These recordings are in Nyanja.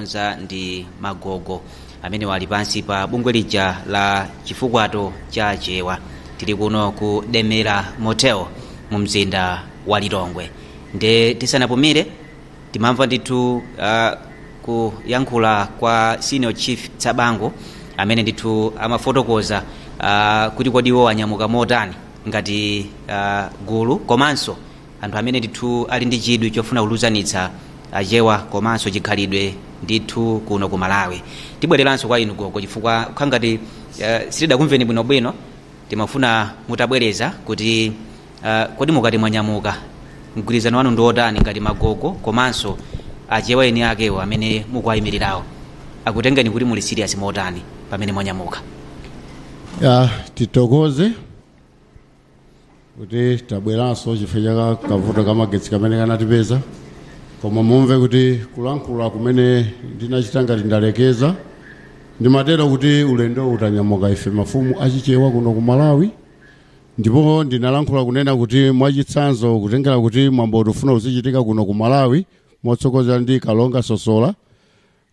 Akukonza ndi Magogo amene wali pansi pa bungwe lija la Chifukwato cha Chewa. Tili kuno ku Demera Motel mu mzinda wa Lilongwe. Nde tisanapumire timamva ndithu kuyankhula kwa Senior Chief Tsabango amene ndithu amafotokoza kuti kodi iwo anyamuka motani ngati gulu, komanso anthu amene ndithu ali ndi chidwi chofuna kuluzanitsa Achewa komanso chikhalidwe ndithu kuno ku Malawi. Tibwereranso kwa inu gogo, chifukwa kukhala ngati sitidakumveni bwinobwino. Timafuna mutabwereza kuti kodi mukati mwanyamuka, mgwirizano wanu ndi otani ngati magogo, komanso Achewa eni akewo amene mukuwayimirirawo akutengeni kuti muli serious motani pamene mwanyamuka? Ya, titokoze kuti tabweranso chifukwa cha kavuto kamagetsi kamene kanatipeza. Koma mumve kuti kulankhula kumene ndinachita ngati ndalekeza, ndimatero kuti ulendo utanyamuka ife mafumu Achichewa kuno ku Malawi, ndipo ndinalankhula kunena kuti, mwachitsanzo, kutengera kuti mwambo ufuna uzichitika kuno ku Malawi motsogozera ndi Kalonga Sosola,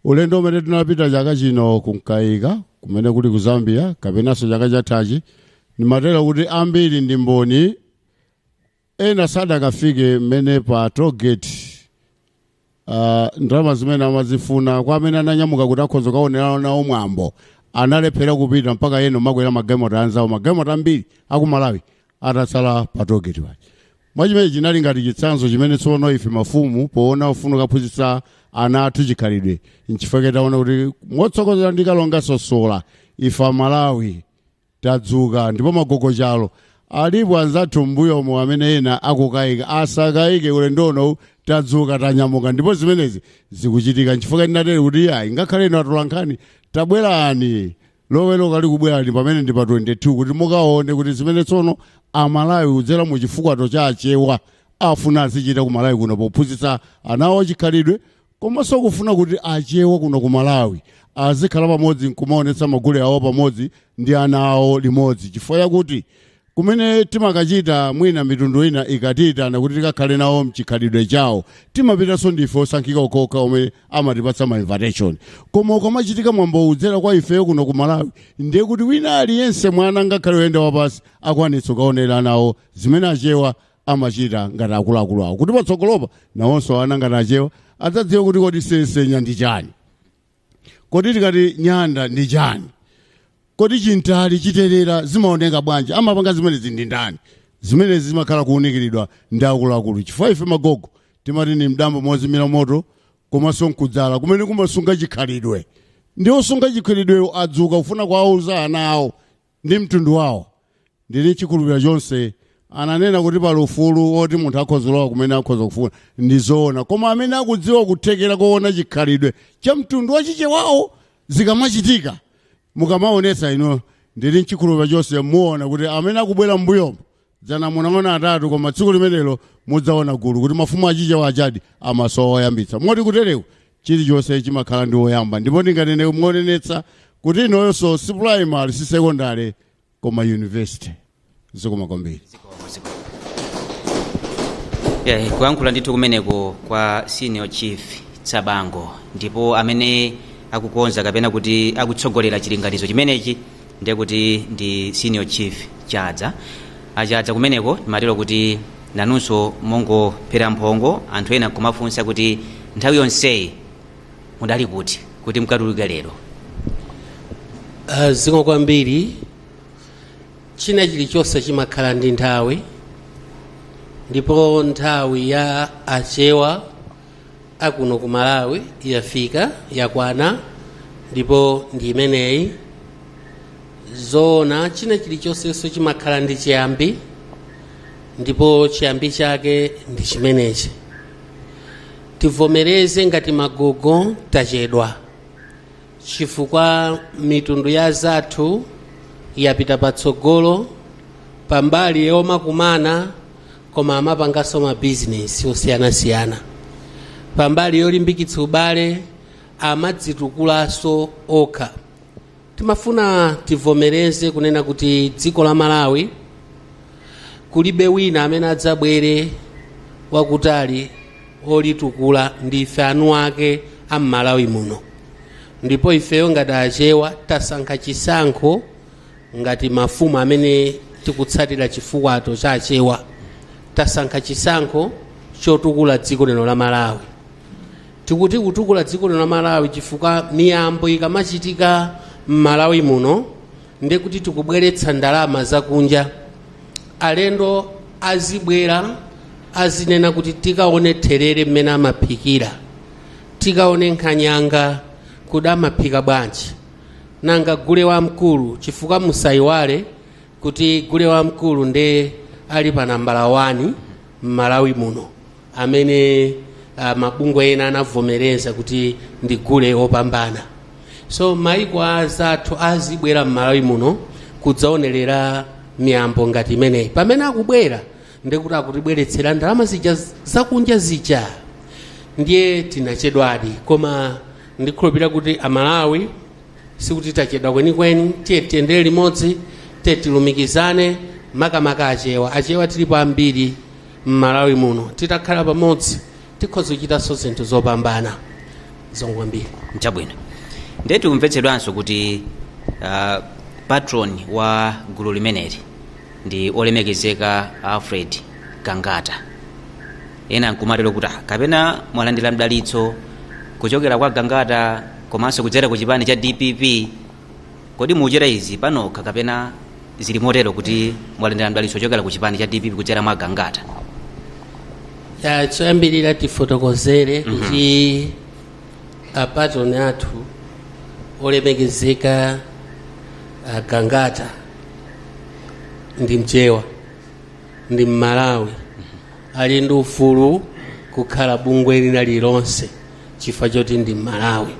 ulendo umene tinapita chaka chino kunkayika kumene kuli ku Zambia kapenanso chaka chathachi, ndimatero kuti ambiri ndi mboni, ena sadakafike mmene pa tollgate, ndalama zimene amazifuna kwa amene ananyamuka kuti akhoza kukaonera nawo mwambo, analephera kupita mpaka eno makwera magalimoto anzawo, magalimoto ambiri aku Malawi atatsala pa tollgate paja. Mwachimene chinali ngati chitsanzo chimene tsono ife mafumu poona ufuna kuphunzitsa ana athu chikhalidwe, nchifukwa taona kuti motsogozera ndi Kalonga Sosola ife Amalawi tadzuka. Ndipo magogo chalo alipo anzathu m'mbuyomo amene ena akukayika, asakayike, ulendono tadzuka, tanyamuka, ndipo zimenezi zikuchitika. Nchifukwa ndinatero kuti ayi, ngakhale ino atolankhani tabwerani, Loweruka likubwerani pamene ndi pa 22, kuti mukaone kuti zimene tsono Amalawi kudzera mu Chifukwato cha Achewa afuna azichita ku Malawi kuno pophunzitsa anawo chikhalidwe, komanso kufuna kuti Achewa kuno ku Malawi azikhala pamodzi nkumaonetsa magule awo pamodzi ndi ana awo limodzi, chifukwa chakuti kumene timakachita mwina mitundu ina ikatiyitana kuti tikakhale nawo mchikhalidwe chawo, timapitanso ndife osankhika okhaokha omwe amatipatsa ma invitation. Koma ukamachitika mwambo udzera kwa ifeyo kuno ku Malawi, ndiye kuti wina aliyense, mwana ngakhale oyenda wapasi, akwanitsa kukaonera nawo zimene Achewa amachita ngati akuluakulu awo, kuti patsogolopa nawonso ana ngati Achewa adzadziwe kuti kodi sesenya ndi chani, kodi tikati nyanda ndi chani, kodi chintali, chiterera zimaoneka bwanji, amapanga zimenezi ndi ndani. Zimenezi zimakhala kuwunikiridwa ndi akuluakulu, chifukwa ife magogo timati ni mdambo mozimira moto komanso nkudzala kumene kumasunga chikhalidwe. Ndi osunga chikhalidweyo adzuka kufuna kuwauza ana awo ndi mtundu wawo. Ndili chikhulupiriro chonse. Ananena kuti pali ufulu woti munthu akhoza kulowa kumene akhoza kufuna, ndi zoona, koma amene akudziwa kuthekera koona chikhalidwe cha mtundu wachichewawo, zikamachitika mukamaonetsa ino, ndili mchikhulupiriro chonse muona kuti amene akubwera m'mbuyomo, dzana munaona atatu, koma tsiku limenelo mudzaona gulu, kuti mafumu Achichewa achadi amasowa oyambitsa. Moti kutereku chilichonse chimakhala ndi woyamba, ndipo ndinganene monenetsa kuti inoyonso si primary, si secondary, koma university. Zikoma kwambiri. Yeah, kuyankhula ndithu kumeneko kwa Senior Chief Tsabango. Ndipo amene akukonza kapena kuti akutsogolera chilinganizo chimenechi ndiye kuti ndi Senior Chief Chadza. Achadza, kumeneko timatero kuti nanunso mongophera mphongo, anthu ena kumafunsa kuti nthawi yonseyi mudali kuti, kuti mukatuluke lero? Zikomo kwambiri. China chilichonse chimakhala ndi nthawi, ndipo nthawi ya Achewa akuno ku Malawi yafika, yakwana, ndipo ndi imeneyi. Zoona, china chilichonsenso chimakhala ndi chiyambi, ndipo chiyambi chake ndi chimenechi. Tivomereze ngati magogo tachedwa, chifukwa mitundu ya zathu yapita patsogolo pambali yomakumana, koma amapanganso mabizinesi osiyanasiyana pambali yolimbikitsa ubale, amadzitukulanso okha. Timafuna tivomereze kunena kuti dziko la Malawi kulibe wina amene adzabwere wakutali olitukula, ndife anu ake am'Malawi muno. Ndipo ifeyo ngati Achewa tasankha chisankho ngati mafumu amene tikutsatira chifukwato cha Achewa, tasankha chisankho chotukula dziko lino la Malawi. Tikuti kutukula dziko lino la Malawi chifukwa miyambo ikamachitika m'Malawi muno ndekuti tikubweretsa ndalama zakunja. Alendo azibwera azinena kuti tikaone therere mmene amaphikira, tikaone nkhanyanga kuti amaphika bwanji, nanga gule wamkulu, chifukwa musayiwale kuti gule wamkulu nde ali pa nambala 1 m'Malawi muno, amene mabungwe ena anavomereza kuti ndi gule wopambana. So maiko azathu azibwera m'Malawi muno kudzaonerera miyambo ngati imeneyi. Pamene akubwera ndekuti akutibweretsera ndalama zija zakunja zija. Ndiye tinachedwadi, koma ndikhulupirira kuti Amalawi sikuti tachedwa kwenikweni. Tiye tiyendere limodzi, tiye tilumikizane, makamaka Achewa. Achewa tilipo ambiri m'Malawi muno. Titakhala pamodzi tikhoza kuchitanso zinthu zopambana zongwambiri. Chabwino. Ndiye tikumvetsedwanso kuti patron wa gulu limeneli ndi olemekezeka Alfred Gangata. Ena nkumatero kuti kapena mwalandira mdalitso kuchokera kwa Gangata komanso kudzera ku chipani cha DPP. Kodi muchita izi panokha kapena zili motero kuti mwalandira mdalitso kuchokera ku chipani cha DPP kudzera mwa Gangata? Choyambirira tifotokozere kuti apatron athu olemekezeka Gangata ndi Mchewa, ndi Mmalawi, ali ndi ufulu kukhala bungwe lina lilonse chifukwa choti ndi Mmalawi.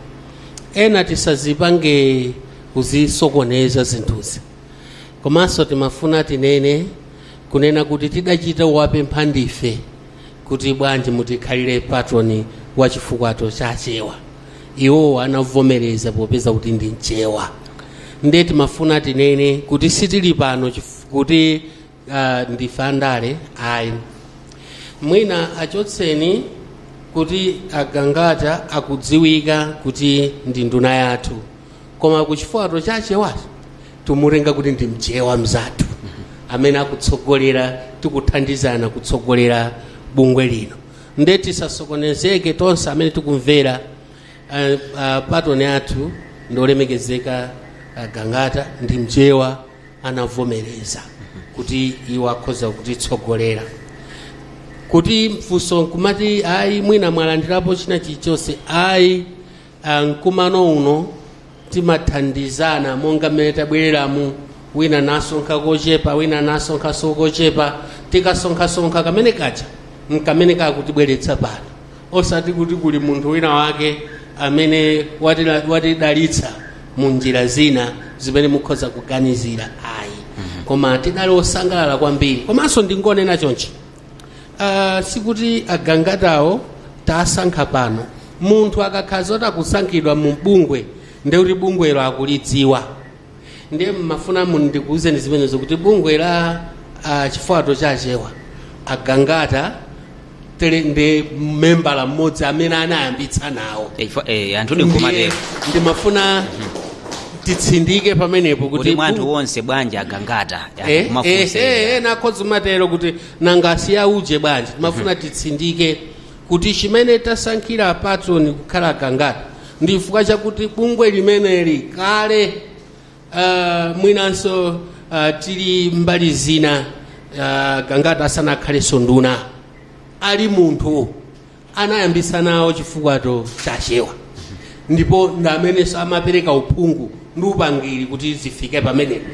Ena tisazipange kuzisokoneza zinthuzi. Komanso timafuna tinene kunena kuti tidachita wapempha ndife kuti bwanji mutikhalire patron wa chifukwato cha Achewa. Iwowo anavomereza popeza kuti ndi Mchewa. Ndiye timafuna tinene kuti sitili pano kuti ndife andale, ayi. Mwina achotseni kuti Agangata akudziwika kuti ndi nduna yathu, koma kuchifukwato cha Achewacho tumutenga kuti ndi Mchewa mzathu amene akutsogolera, tikuthandizana kutsogolera bungwe lino. Ndiye tisasokonezeke tonse amene tikumvera. Patron athu ndi olemekezeka Gangata ndi Mchewa, anavomereza kuti iwo akhoza kutitsogolera. Kuti mfunso nkumati ayi, mwina mwalandirapo china chilichonse, ayi. Mkumano uno timathandizana monga mmene tabwereramu, wina nasonkha kochepa, wina nasonkhaso kochepa, tikasonkhasonkha kamene kaja nkamene kakutibweretsa pano, osati kuti kuli munthu wina wake amene watidalitsa mu njira zina zimene mukhoza kuganizira, ayi. Koma tidali osangalala kwambiri. Komanso ndingonena chonchi, sikuti Agangatawo tasankha pano. Munthu akakhala zoti akusankhidwa mu bungwe ndekuti bungwelo akulidziwa. Ndiye mmafuna ndikuwuzeni zimenezo kuti bungwe la chifukwato cha Achewa, Agangata tere ndi membala mmodzi amene anayambitsa nawo. Anthu ndinkumatero. Ndimafuna titsindike pamenepo kuti kuti mwa anthu onse bwanji Agangata? Kumafunsa. Nakhoza matero kuti nanga siyauje bwanji. Timafuna titsindike kuti chimene tasankhira patron kukhala Gangata ndi chifukwa chakuti bungwe limeneli kale, mwinanso tili mbali zina, Gangata asanakhalenso nduna, ali munthu anayambitsa nawo chifukwato chachewa, ndipo ndi amenenso amapereka uphungu ndi upangiri kuti zifike pamenepo.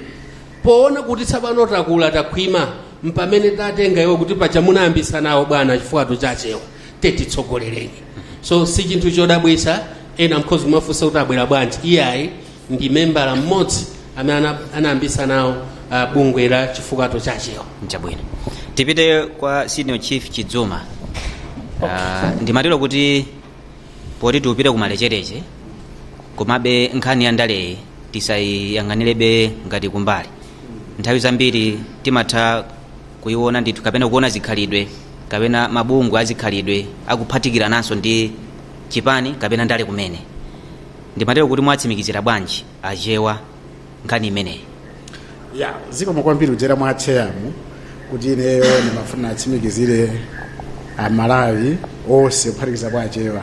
Poona kuti tsopano takula, takhwima, mpamene tatenga iwo kuti paja munayambitsa nawo bwana chifukwato chachewa, tetitsogolereni. So si chinthu chodabwitsa. Ena mkhozi mwafunsa kuti abwera bwanji, iyayi, ndi membala mmodzi amene anayambitsa nawo bungwe la chifukwato chachewa. Chabwino, tipite kwa Senior Chief Chidzuma. Ndimatero kuti poti tiupite kumalechereche, komabe nkhani ya ndaleyi tisayiyang'anirebe ngati kumbali. Nthawi zambiri timatha kuiona ndithu kapena kuona zikhalidwe kapena mabungwe azikhalidwe akuphatikirananso ndi chipani kapena ndale kumene. Ndimatero kuti mwatsimikizira bwanji Achewa nkhani imeneyi? Ya, zikomo kwambiri kudzera mwa acheyamu kuti ineyo ndimafuna atsimikizire Amalawi onse kuphatikiza kwa Achewa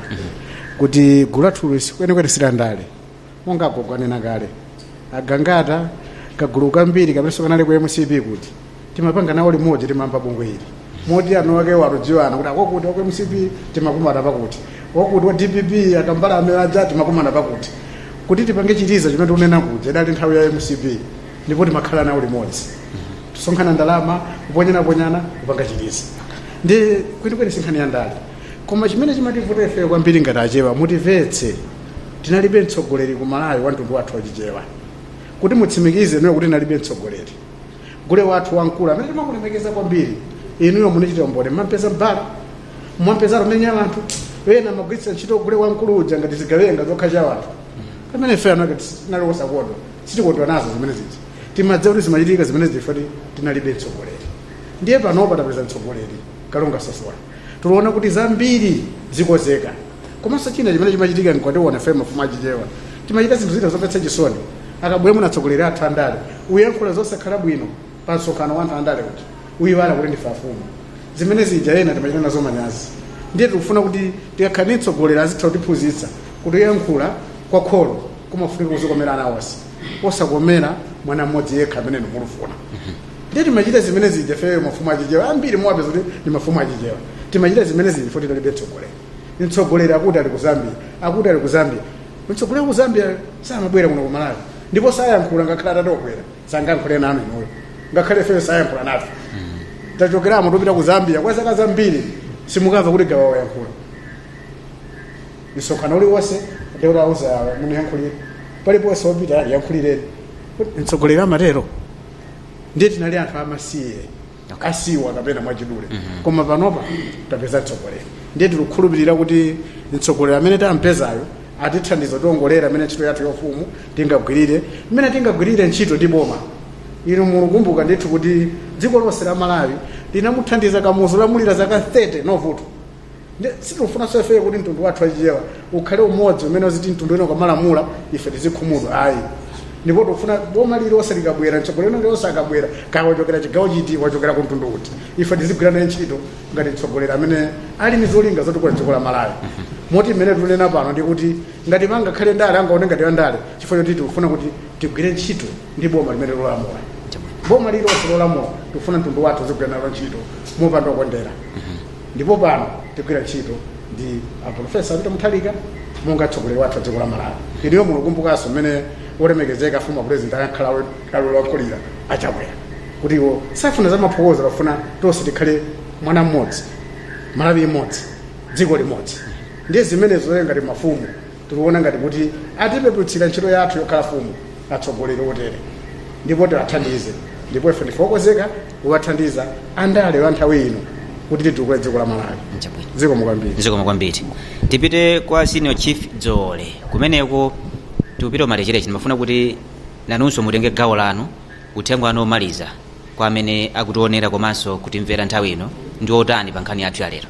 kuti gulu lathulu kwenikweni silandale. Monga agogo anena kale, Agangata, kagulu kambiri kamenenso kanali ku MCP kuti timapanga nawo limodzi, timamva bungwe ili moti anu ake warudziwana kuti akokuti waku MCP timakumana pakuti, wakuti wa DPP akambala amene aja timakumana pakuti, kuti tipange chiliza chimene tikunena kuti idali nthawi ya MCP, ndipo timakhala nawo limodzi, tusonkhana ndalama, kuponyana-ponyana, kupanga chiliza. Ndi kwenikweni sinkhani ya ndale, koma chimene chimativuta ife kwambiri ngati Achewa, mutimvetse, tinalibe mtsogoleri ku Malawi wa mtundu wathu wachichewa. Kuti mutsimikize inuyo kuti tinalibe mtsogoleri, gule wathu wamkulu amene timakulemekeza kwambiri, inuyo munichita umboni, mmampeza mbala, mwampeza rumenya anthu ena amagwiritsa ntchito gule wamkulu uja ngati zigawenga zokha cha anthu, pamene ife anu tinali osakondwa, sitikondwa nazo zimene zija. Timadziwa kuti zimachitika zimene zifa tinalibe mtsogoleri. Ndiye panopa tapeza mtsogoleri Kalonga Sosola, tikuona kuti zambiri zikozeka. Komanso china chimene chimachitika nkwationa ife mafumu achichewa timachita zinthu zina zomvetsa chisoni. Akabwera muna atsogoleri athu andale, uyankhula zosakhala bwino pa msonkhano wa anthu andale kuti uyiwala kuti ndife afumu. Zimene zija ena timachita nazo manyazi. Ndiye tikufuna kuti tikakhala ndi mtsogoleri azitha kutiphunzitsa kuti uyankhula kwa kholo kumafunika kuzikomera ana onse, osakomera mwana mmodzi yekha amene ndikulufuna. Ndiye timachita zimene zija feyo mafumu achichewa ambiri, muwapeza kuti ndi mafumu achichewa, timachita zimene zija foti talibe mtsogoleri. Mtsogoleri akuti ali ku Zambia, akuti ali ku Zambia, mtsogoleri ku Zambia samabwera kuno ku Malawi, ndipo sayankhula. Ngakhale atatokwera sangayankhule nanu inuyo, ngakhale feyo sayankhula nafe. Tachokeramo topita ku Zambia kwa zaka zambiri, simukamva kuti Gawa wayankhula msonkhano uliwonse. Ndikuti auza munuyankhulire paliponse wopita, yankhulireni. Mtsogoleri amatero. Ndiye tinali anthu amasiye, asiwa kapena mwachidule. Koma panopa tapeza mtsogoleri, ndiye tikukhulupirira kuti mtsogoleri amene tampezayo atithandiza tiongolera amene ntchito yathu yofumu tingagwirire, mmene tingagwirire ntchito ndi boma. Inu mukukumbuka ndithu kuti dziko lonse la Malawi linamuthandiza Kamuzu lamulira zaka 30, novuto. Sitikufunanso ifeyo kuti mtundu wathu wachichewa ukhale umodzi umene uziti mtundu wina ukamalamula ife tizikhumudwa, ayi. Ndipo tikufuna boma lililonse likabwera, mtsogoleri lililonse akabwera, kaya wachokera chigawo chiti, wachokera ku mtundu uti, ife tizigwira naye ntchito ngati mtsogoleri amene ali ndi zolinga zotukula dziko la Malawi. Moti mmene tikunena pano ndi kuti ngati mangakhale ndale angaone ngati andale, chifukwa choti tikufuna kuti tigwire ntchito ndi boma limene lolamula, boma lililonse lolamula, tikufuna mtundu wathu uzigwira nalo ntchito mopanda kukondera. Ndipo pano tigwira ntchito ndi aprofesa Peter Mutharika monga mtsogoleri wathu wa dziko la Malawi. Iliyo mukukumbukanso mmene wolemekezeka former president akakhala alolankhulira Achakwera kuti iwo safuna za maphokozo, afuna tonse tikhale mwana mmodzi, Malawi imodzi, dziko limodzi. Ndiye zimenezo ngati mafumu tikuona ngati kuti atipeputsira ntchito yathu yokhala fumu atsogoleri otere, ndipo tiwathandize. Ndipo ife ndife okonzeka kuwathandiza andale wa nthawi ino kuti titukule dziko la Malawi. Chabwino. Zikomo kwambiri. Zikomo kwambiri. Tipite kwa Senior Chief Dzole kumeneko, tikupita umalecherechi. Ndimafuna kuti nanunso mutenge gawo lanu, uthenga wanu omaliza kwa amene akutionera komanso kutimvera nthawi ino ndi otani pa nkhani yathu ya lero?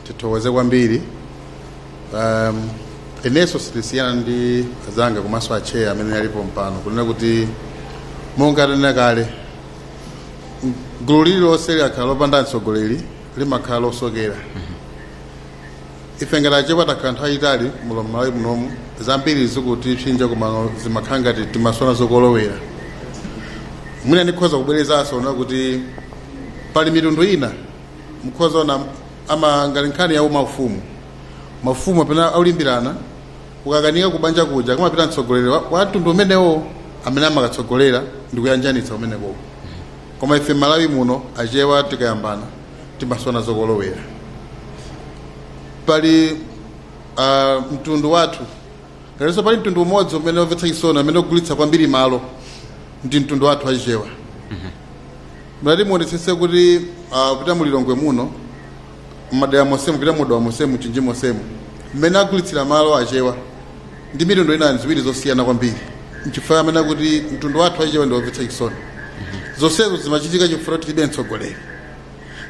Tithokoze kwambiri. Inenso sitisiyana ndi azanga komanso acheya amene alipo mpano kunena kuti monga tanena kale, gulu lililonse likakhala lopanda mtsogoleri limakhala losokera. Ife ngati Achewa takhala nthawi yayitali muno Malawi munomu, zambiri zikutipsinja, koma zimakhala ngati timasona zokolowera. Mwina ndikhoza kubwerezanso ona kuti pali mitundu ina mukhoza ona ama ngati nkhani ya mafumu, mafumu apena aulimbirana, ukakanika kubanja kuja kumapita mtsogoleri wa mtundu umenewo amene amakatsogolera ndi kuyanjanitsa umeneko. Koma ife Malawi muno Achewa tikayambana timasona zokolowera. Pali mtundu wathu ngatinso pali mtundu umodzi umene womvetsa chisoni amene ugulitsa kwambiri malo ndi mtundu wathu Achichewa. Mlati muonetsetse kuti kupita mulilongwe muno, madera mosemu, kupita mudowa mosemu, chinji mosemu, mmene agulitsira malo Achewa ndi mitundu ina ziwiri zosiyana kwambiri. Nchifukwa amene akuti mtundu wathu Achichewa ndi womvetsa chisoni. Zonsezo zimachitika chifukwa tilibe mtsogoleri.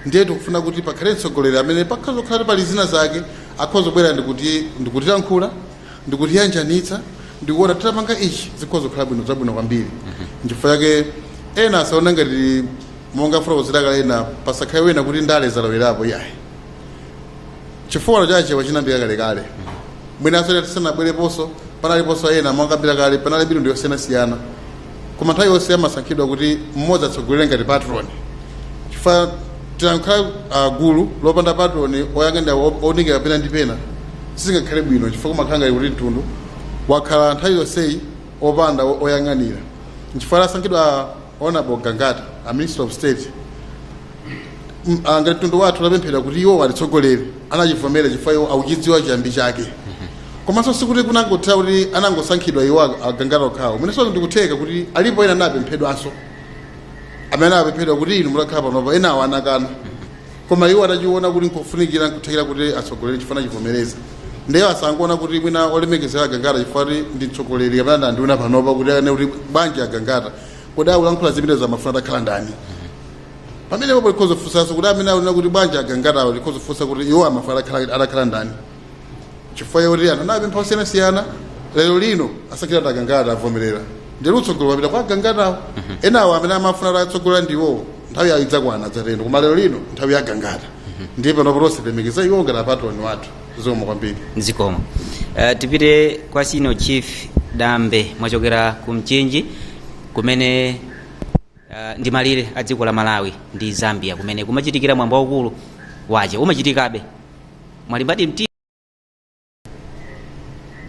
Ndiye tikufuna kuti pakhale mtsogoleri amene pakhazokhala pali zina zake akhoza kubwera ndikutilankhula. Ndikutiyanjanitsa, ndikuona titapanga ichi zikhoza kukhala bwino, zabwino kwambiri. Nchifukwa chake ena asaona ngati monga fotokozera ena, pasakhale wina kuti ndale zalowerapo, yayi. Chifukwa chache wachinambika kalekale, mwinanso tisanabwereponso panaliponso ena mwakambira kale, panali mitundu yosiyanasiyana, koma nthawi yonse amasankhidwa kuti mmodzi atsogolere ngati patron, chifukwa tinakhala gulu lopanda patron oyang'anira, owunikira pena ndi pena, sizingakhale bwino, chifukwa kumakhala ngati kuti mtundu wakhala nthawi yonseyi opanda oyang'anira. Nchifukwa asankhidwa Honorable Gangata, a Minister of State. Ngati mtundu wathu unapemphera kuti iwo atitsogolere, anachivomera, chifukwa iwo akuchidziwa chiyambi chake. Komanso sikuti kunangotha kuti anangosankhidwa iwo aGangata okhawo, mwenenso ndikutheka kuti alipo ena anapemphedwanso, amene anapemphedwa kuti inu mutakhala panopa, enawo anakana, koma iwo atachiona kuti nkofunikira, nkuthekera kuti atsogolere, chifukwa anachivomereza. Ndiye asangoona kuti mwina olemekezera aGangata chifukwa kuti ndi mtsogoleri kapena nduna panopa, kuti ane kuti bwanji aGangata, kodi akulankhula zimene zamafuna atakhala ndani pamene popo? Likhoza kufunsanso kuti amene akunena kuti bwanji aGangatawo, likhoza kufunsa kuti iwo amafuna atakhala ndani? Chifukwa yoti anthu anapempha osiyanasiyana, lero lino asankhira kuti aGangata, avomerera, ndiye utsogolo wapita kwa aGangatawo. Enawo amene amafuna kuti atsogolera ndiwo, nthawi yawo idzakwana, adzatendo, koma lero lino nthawi ya Gangata. Ndiye panopo tonse tilemekeza iwo ngati apatron wathu. Zikomo kwambiri. Zikomo. Tipite kwa Senior Chief Dambe. Mwachokera ku Mchinji, kumene ndi malire a dziko la Malawi ndi Zambia, kumene kumachitikira mwambo waukulu wache, umachitikabe. Mwalimbadi mtima.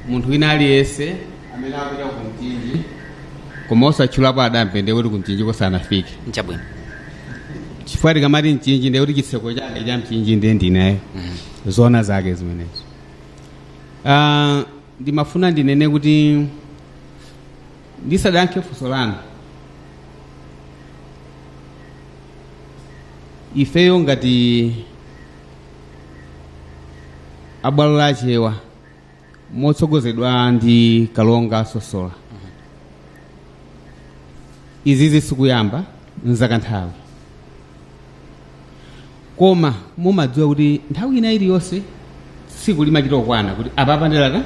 Munthu wina aliyense amene akupita ku Mchinji koma osatchulapo aDambe, ndiye kuti ku Mchinji kosanafike. Nchabwino. Chifukwa tikamati Mchinji, ndiye kuti chitseko chake cha Mchinji ndiye ndineyo. Zona zake zimenezo. Ndimafuna ndinene kuti ndisadayankhe funso lanu, ifeyo ngati abwalo la Chewa motsogozedwa ndi Kalonga Sosola, izizi sikuyamba, nzakanthawi, koma mumadziwa kuti nthawi ina iliyonse tsiku limachita kukwana kuti apapa ndilata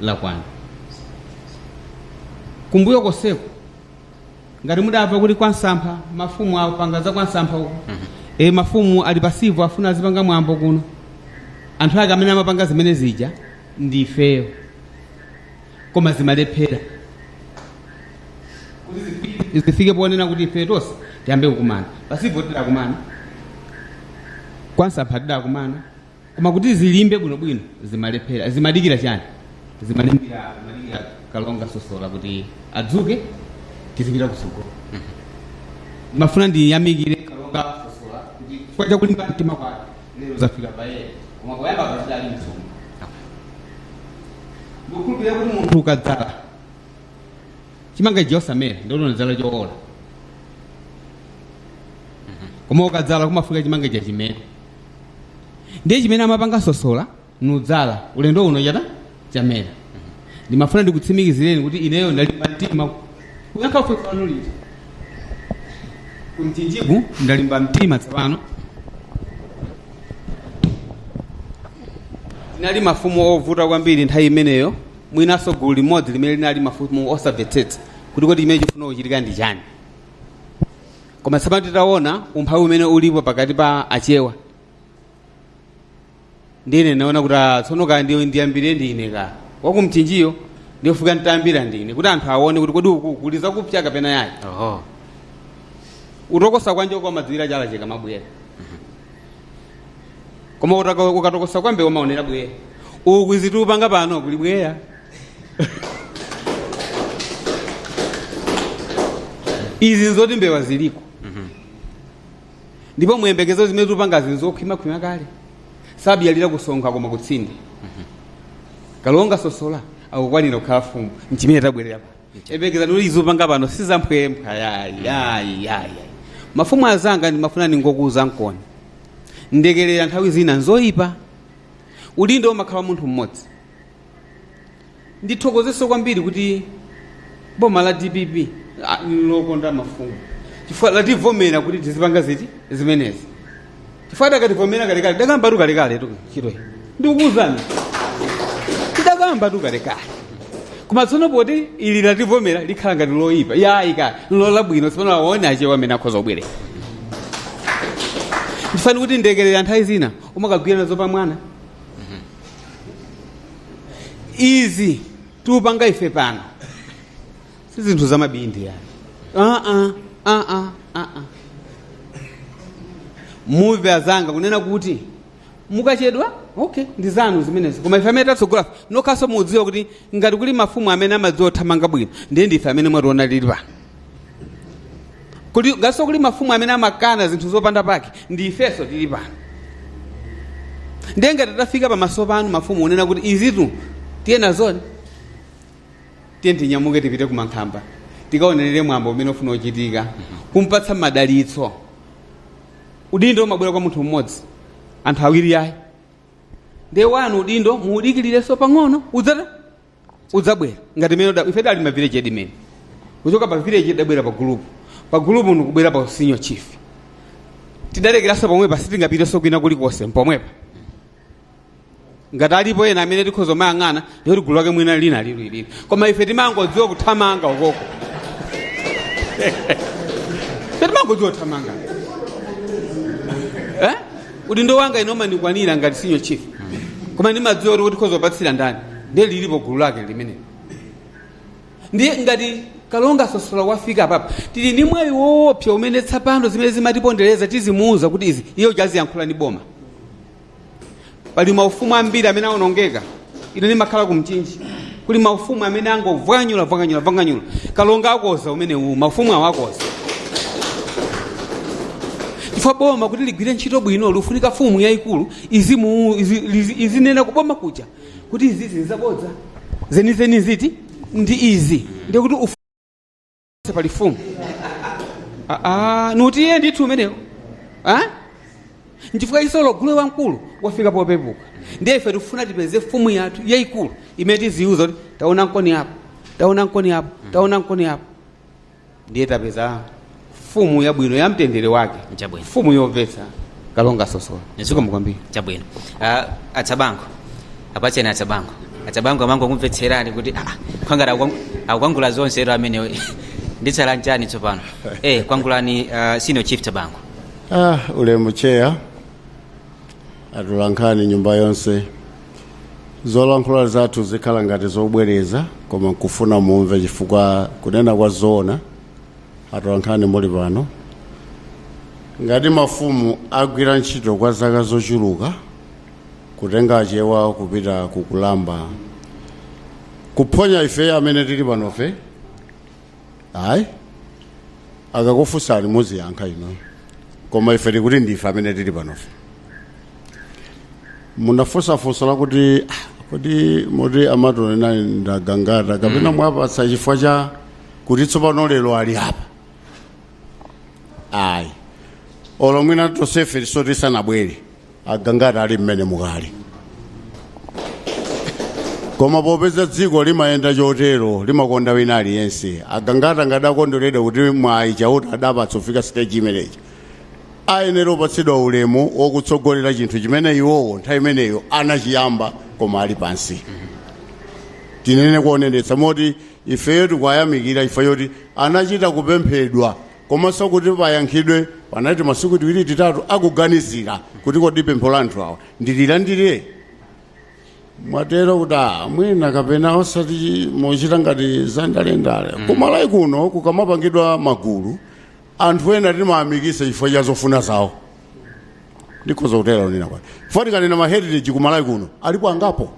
lakwana. Kumbuyo koseko ngati mudamva kuti kwansampha mafumu apanga za kwansampha uko, mafumu ali pasivo, afuna azipanga mwambo kuno, anthu ake amene amapanga zimene zija ndi ifeyo, koma zimalephera kuti zifike ponena kuti ife tonse tiyambe kukumana. Pasivo tidakumana, kwansampha tidakumana, koma kuti zilimbe bwinobwino zimalephera. Zimadikira chani? Zimadikira Kalonga Sosola kuti adzuke, tizipita kusogolo. Mafuna ndiyamikire Kalonga Sosola kuti chifukwa chakulimba mtima kwake lero zafika payere, koma poyamba pazidali msonga. Ndikukhulupirira kuti munthu ukadzala chimanga chosamera, ndikuti unadzala choola, koma ukadzala kumafika chimanga chachimera. Ndiye chimene amapanga Sosola, nudzala ulendo uno chata chamera. Ndimafuna ndikutsimikizireni kuti ineyo ndalimba mtima kuyankha funso lanu lija. Kumchinjiku ndalimba mtima. Tsopano tinali mafumu ovuta kwambiri nthawi imeneyo, mwinanso gulu limodzi limene linali mafumu osamvetsetsa kuti kodi chimene chifuna kuchitika ndi chani. Koma tsopano titaona umphawi umene ulipo pakati pa Achewa, ndine naona kuti tsono ka ndiyambire ndine ka wakumchinjiyo, ndiyofika ntambira ndine kuti anthu aone kuti kodi uku kuli zakupsa kapena yayi. Utokosa kwa njoka umadziwira chala chikamabwera, koma ukatokosa kwa mbewa umaonera bweya. Uku zitupanga pano kuli bweya. Izi nzoti mbewa ziliko, ndipo muyembekezo zimene tupanga zinzokhwimakhwima kale, sabiyalira kusonkha koma kutsinde. Kalonga Sosola akukwanira kukhala fumu, nchimene tabwerera pano. Yembekezani kuti izupanga pano sizamphwemphwa, yayi yayi yayi. Mafumu azanga, ndimafuna ningokuuza nkoni ndekelera, nthawi zina nzoyipa, udindo umakhala munthu mmodzi. Ndithokozeso kwambiri kuti boma la DPP lokonda mafumu, chifukwa lativomera kuti tizipanga ziti zimenezi, chifukwa dakativomera kalekale, dakambatu kalekale tu ntchito iyi. Ndikukuwuzani, tidakamba. Tidayamba tukalekale, koma tsono poti ili lativomera likhala ngati loyipa, yayi ka lolabwino. Tsopano aone Achewa amene akhoza kubwerera. Ndifani kuti ndekerera nthawi zina umakagwira nazo pa mwana. Izi tiupanga ife pano si zinthu zamabindi yani. Muve azanga kunena kuti mukachedwa, okay, ndi zanu zimenezo, koma ife amene tatsogola nokhaso mudziwa kuti ngati kuli mafumu amene amadziwa kuthamanga bwino, ndiye ndife amene mwationa lili pano. Kuti ngaso kuli mafumu amene amakana zinthu zopanda pake, ndi ifeso tili pano. Ndiye ngati tafika pamaso panu mafumu unena kuti izitu tiye nazoni, tiye tinyamuke tipite kumankhamba, tikaonerere mwambo umene ufuna uchitika, kumpatsa madalitso. Udindo umabwera kwa munthu mmodzi, anthu awiri ayi. Ndiye wanu udindo muudikirirenso pang'ono, udzata udzabwera ngati mene ife dali ma village headmen. Kuchoka pa village idabwera pa group, pa group ndikubwera pa senior chief. Tidalekeranso pomwepa, sitingapitenso kwina kulikonse, pomwepa. Ngati alipo ena amene tikhoza mayang'ana, ndikuti gulu lake mwina lina lili, koma ife timangodziwa kuthamanga ukoko. Ife timangodziwa kuthamanga, eh? Udindo wanga ine umanikwanira ngati senior chief, koma ndimadziwa kuti tikhoza kupatsira ndani, ndiye lilipo gulu lake limene. Ndiye ngati Kalonga Sosola wafika papa, tili ndi mwayi woopsa umene tsapano zimene zimatipondereza tizimuuza kuti izi iye uchaziyankhula ndi boma. Pali maufumu ambiri amene awonongeka. Ine ndimakhala ku Mchinji, kuli maufumu amene angovwanyula vwanyula vwanyula. Kalonga akoza umene uwu, maufumu awo akoza, chifukwa boma kuti ligwire ntchito bwino lifunika fumu yayikulu izinena kuboma kuja kuti izizi nzabodza, zenizeni ziti ndi izi. Ndiye kuti pali fumu. Nuti iye ndithu umenewo, ah? Nchifukwa isolo gule wamkulu wafika popepuka. Ndiye ife tifuna tipeze fumu yathu yayikulu imene tiziuza kuti taona nkoni apo, taona nkoni apo, taona nkoni apo. Ndiye tapeza fumu yabwino ya mtendere wake. Chabwino. Fumu yomvetsa, Kalonga Sosola. Zikomo kwambiri. Chabwino. Atsabango apatseni, atsabango, atsabango amango kumvetserani kuti kwangala akukwangula zonse ero amene nditsala nchani tsopano. Kwangulani, senior chief Tsabango. Ulemu cheya, atolankhani, nyumba yonse, zolankhula zathu zikhala ngati zobwereza, koma nkufuna mumve, chifukwa kunena kwa zoona, atolankhani muli pano, ngati mafumu agwira ntchito kwa zaka zochuluka kutenga Achewa kupita kukulamba, kuphonya ife amene tili panofe, ayi, akakufunsani muziyankha ino, koma ife tikuti ndife amene tili panofe. Munafunsafunsa lakuti kodi muti amatonena ndagangata kapena mwapatsa chifukwa cha kuti tsopano lero ali apa? Ayi, olo mwina tonsefe tiso tisanabwere, agangata ali mmene mukali, koma popeza dziko limayenda chotero, limakonda wina aliyense, agangata ngati akondweredwa kuti mwayi Chauta adapatsa kufika stage imeneyi, ayenera kupatsidwa ulemu wokutsogolera chinthu chimene iwowo nthawi imeneyo anachiyamba koma ali pansi. Tinene kuonenetsa moti ifeyo tikuyamikira chifukwa choti anachita kupemphedwa, komanso kuti payankhidwe panati masiku 2 3 akuganizira kuti kodi pempho la anthu awa ndililandire. Mwatero kuti mwina kapena osati muchita ngati zandalendale. Kumalawi kuno kukamapangidwa magulu, anthu ena timayamikisa chifukwa cha zofuna zawo. Ndikhoza kutera unena kwati chifukwa tikanena ma heritage kumalawi kuno alipo angapo,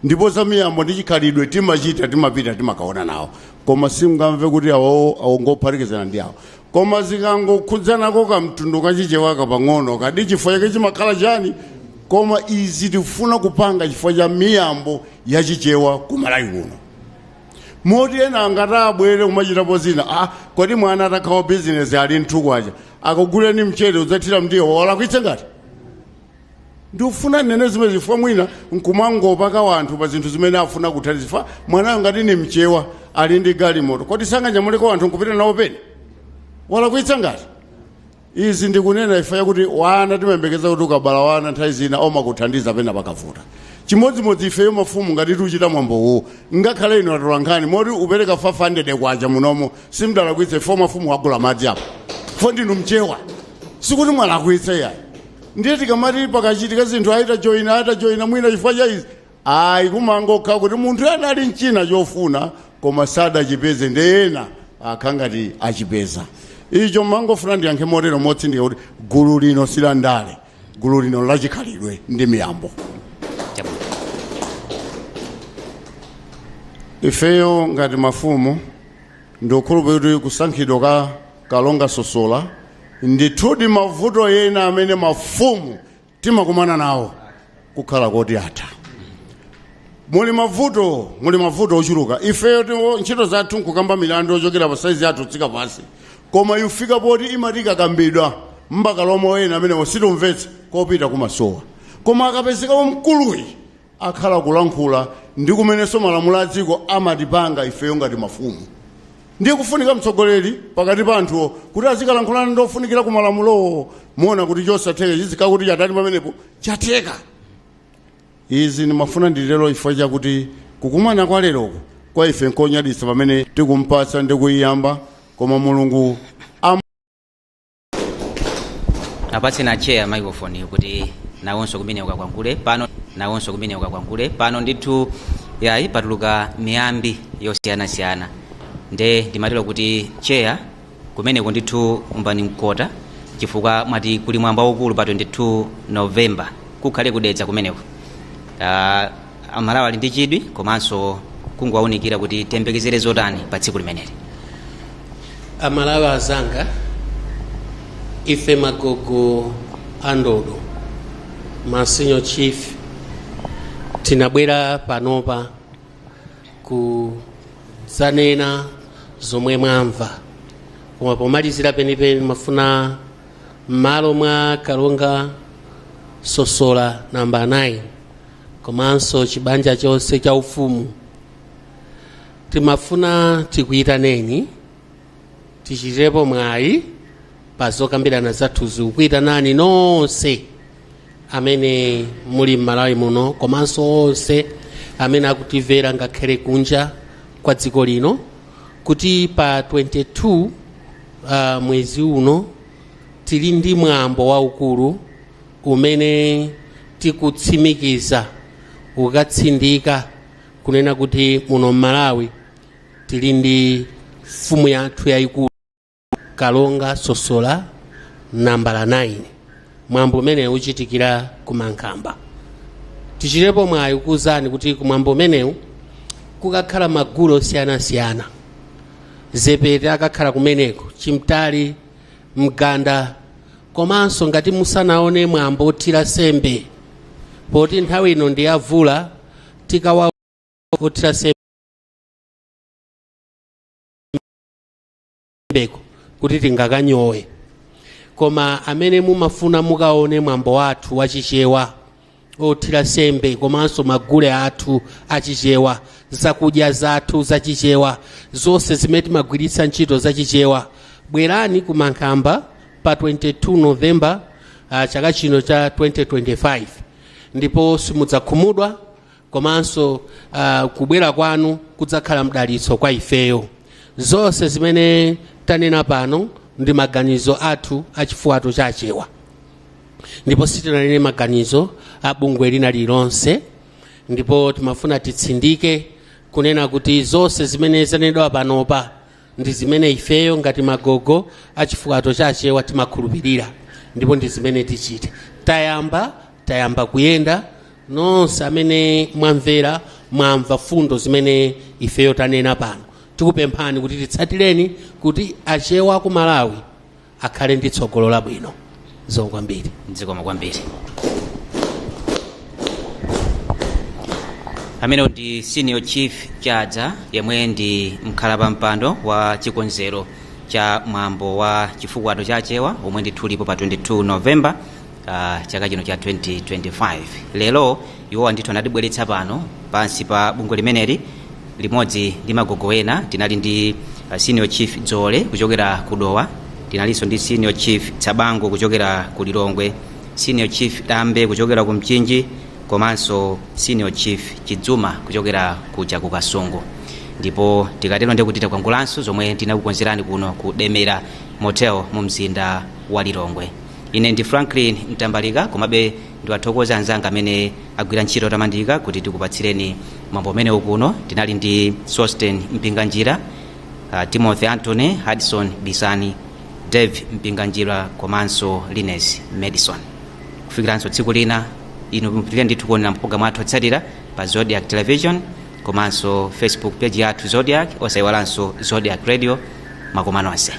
ndipo za miyambo ndi chikhalidwe timachita, timapita, timakaona nawo, koma simngamve kuti awo awongophatikizana ndi awo. Koma zikangokhudzanako kamtundu kachichewaka pang'ono, kadi chifukwa chake chimakhala chani? Koma izi tikufuna kupanga chifukwa cha miyambo yachichewa kumalawi kuno, moti ena angati abwere kumachitapo zina. Kodi mwana atakhawa bizinesi ali mthukwacha, akuguleni mchere udzathira mdiwo, walakwitse? Ngati ndikufuna nene zimene zifukwa mwina nkumangopaka wanthu pa zinthu zimene afuna kuthandiza. Chifukwa mwanayo ngati ni mchewa ali ndi galimoto, kodi sanganyamuleko wanthu nkupita nawo pene? Walakwitsa? Ngati izi ndikunena ifa yakuti wana timayembekeza kuti ukabala wana nthawi zina omakuthandiza pena pakavuta. Chimodzimodzi ifeyo mafumu ngati tiuchita mwambowo, ngakhale inu atolankhani moti upereka 500 kwacha munomo simdalakwitse fo mafumu agula madzi apo fo ndinu mchewa, sikuti mwalakwitse yayi. Ndiye tikamati pakachitika zinthu aita joyina, aita joyina mwina chifukwa cha izi, ayi, kumangokha kuti munthu adali mchina chofuna koma sadachipeze, ndi ena akhangati achipeza icho. Mangofuna ndiyankhe motero motsindika kuti gulu lino silandale, gulu lino lachikhalidwe ndi miyambo. Chabwino. Ifeyo ngati mafumu ndikukhulupirira kuti kusankhidwa ka Kalonga Sosola ndithudi mavuto ena amene mafumu timakumana nawo kukhala koti atha. Muli mavuto ochuluka. Ifeyo ntchito zathu nkukamba milandu ochokera pa saizi yathu tsika pansi, koma ifika poti imati ikakambidwa mpaka lomwe ena amene situmvetsa kopita kumasowa, koma akapezeka mkuluyi akhala kulankhula ndi kumenenso malamulo a dziko amatipanga ifeyo ngati mafumu. Ndiye kufunika mtsogoleri pakati pa anthuwo kuti azikalankhulana ndi ofunikira ku malamulowo, muona kuti chosatheka chizikhala kuti chatani pamenepo chatheka. Izi ndimafuna ndilero chifukwa chakuti kukumana kwa leroko kwa ife nkonyaditsa pamene tikumpatsa ndi kuyiyamba, koma Mulungu Apatseni acheya microphone kuti nawonso kumene ukakwangule pano, nawonso kumene ukakwangule pano. Ndithu yayi, patuluka miyambi yosiyanasiyana, nde ndimatero kuti cheya kumeneko ndithu umbani mkota, chifukwa mwati kuli mwambo waukulu pa 22 November, kukhale kudetsa kumeneko. Amalawi ali ndi chidwi komanso kungowaunikira kuti tiyembekezere zotani pa tsiku limeneli. Amalawi azanga, ife magogo a ndodo, ma senior chief, tinabwera panopa kudzanena zomwe mwamva, koma pomalizira penipeni mafuna m'malo mwa Kalonga Sosola namba 9 komanso chibanja chonse cha ufumu, timafuna tikuyitaneni, tichitepo mwayi pa zokambirana zathuzi, kukuyitanani nonse amene muli m'Malawi muno komanso onse amene akutimvera ngakhale kunja kwa dziko lino, kuti pa 22 mwezi uno tili ndi mwambo waukulu umene tikutsimikiza ukatsindika kunena kuti muno m'Malawi tili ndi mfumu yathu yayikulu Kalonga Sosola nambala 9. Mwambo umene uchitikira ku Mankhamba. Tichitepo mwayi kuwuzani kuti kumwambo umenewu kukakhala magulu osiyanasiyana. Zepete akakhala kumeneko, chimtali, mganda, komanso ngati musanaone mwambo othira sembe, poti nthawi ino ndi yavula, tikawa othira sembeko kuti tingakanyowe. Koma amene mumafuna mukaone mwambo wathu wachichewa othira sembe komanso magule athu achichewa, zakudya zathu zachichewa, zonse zimene timagwiritsa ntchito zachichewa, bwerani ku Mankhamba pa 22 Novemba chaka chino cha 2025, ndipo simudzakhumudwa, komanso kubwera kwanu kudzakhala mdalitso kwa ifeyo. Zonse zimene tanena pano ndi maganizo athu achifuwato chachewa, ndipo sitinanene maganizo a bungwe lina lililonse. Ndipo timafuna titsindike kunena kuti zonse zimene zanenedwa panopa ndi zimene ifeyo ngati magogo achifuwato chachewa timakhulupirira, ndipo ndi zimene tichite. Tayamba kuyenda. Nonse amene mwamvera, mwamva fundo zimene ifeyo tanena pano, tikupemphani kuti titsatireni kuti achewa ku Malawi akhale ndi tsogolo labwino. Zikomo kwambiri. Zikomo kwambiri. Amene ndi Senior Chief Chadza, yemwe ndi mkhalapampando wa chikonzero cha mwambo wa chifukwato cha Chewa omwe ndithu ulipo pa 22 November chaka chino cha 2025. Lero iwowa ndithu anatibweretsa pano pansi pa bungwe limeneli limodzi ndi magogo ena. Tinali ndi Senior Chief Dzole kuchokera ku Dowa, tinalinso ndi Senior Chief Tsabango kuchokera ku Lilongwe, Senior Chief Dambe kuchokera ku Mchinji. Komanso Senior Chief Chidzuma kuchokera kuja ku Kasungu. Ndipo tikatero ndiye kuti takwangulanso zomwe tinakukonzerani kuno ku Demera Motel mu mzinda wa Lilongwe. Ine ndi Franklin Mtambalika, komabe ndiwathokoza anzanga amene agwira ntchito yotamandika kuti tikupatsireni mwambo umenewu kuno. Tinali ndi Sosten Mpinganjira, Timothy Anthony, Hudson Bisani, Dave Mpinganjira komanso Lines Madison. Kufikiranso tsiku lina, inu mupitirire ndithu kuonera mpulogalamu athu otsatira pa Zodiac Television komanso Facebook page yathu Zodiac, osayiwalanso Zodiac Radio. Makomano onse.